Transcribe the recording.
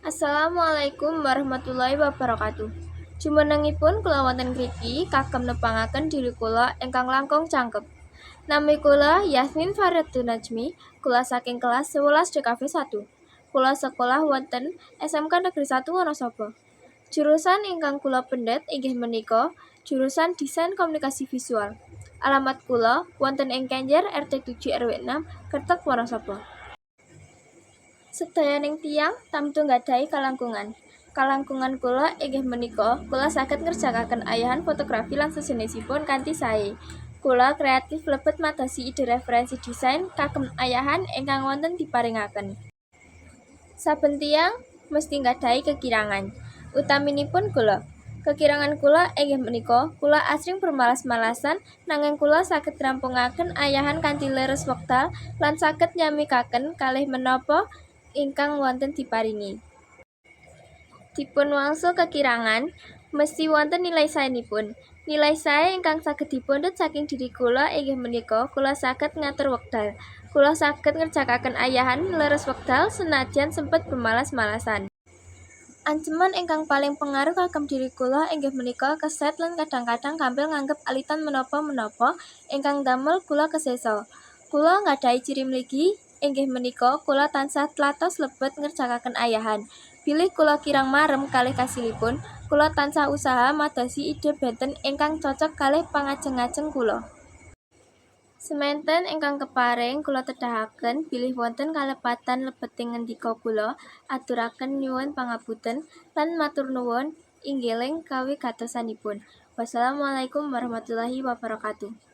Assalamualaikum warahmatullahi wabarakatuh. Jumenengipun kula wonten ngriki kagem nepangaken diri kula ingkang langkung cangkep. Nami kula Yasmin Faridun Najmi, kula saking kelas 11 DKV 1. Kula sekolah wonten SMK Negeri 1 Wonosobo. Jurusan ingkang kula pendet inggih menika jurusan Desain Komunikasi Visual. Alamat kula wonten ing Kenjer RT 7 RW 6, Kertek, Wonosobo. Sedayaning tiyang tamtu nggadahi kalangkungan. Kalangkungan kula inggih menika kula saged ngerjakaken ayahan fotografi lan sejenisipun kanthi sae. Kula kreatif lebet madosi ide referensi desain kagem ayahan ingkang wonten diparingaken. Saben tiyang mesti nggadahi kekirangan, utaminipun kula. Kekirangan kula inggih menika kula asring bermalas-malasan, nanging kula saged ngrampungaken ayahan kanthi leres wekdal lan saged nyamikaken kalih menapa ingkang wonten diparingi. Dipun wangsul kekirangan, mesti wonten nilai saenipun. Nilai sae ingkang saged dipundhut saking diri kula inggih menika kula saged ngatur wekdal. Kula saged ngerjakaken ayahan leres wekdal senajan sempet bermalas-malasan. Anceman ingkang paling pengaruh kagem diri kula inggih menika keset lan kadang-kadang gampil nganggep alitan menapa-menapa ingkang ndamel kula kesesa. Kula nggadahi ciri mligi, inggih menika kula tansah tlatos lebet ngerjakaken ayahan. Bilih kula kirang marem kalih kasilipun, kula tansah usaha madosi ide benten ingkang cocok kalih pangajeng-ajeng kula. Sementen ingkang kepareng kula tedahaken bilih wonten kalepatan lebeting ngendika kula, aturaken nyuwun pangapunten lan matur nuwun inggiling kawigatosanipun. Wassalamualaikum warahmatullahi wabarakatuh.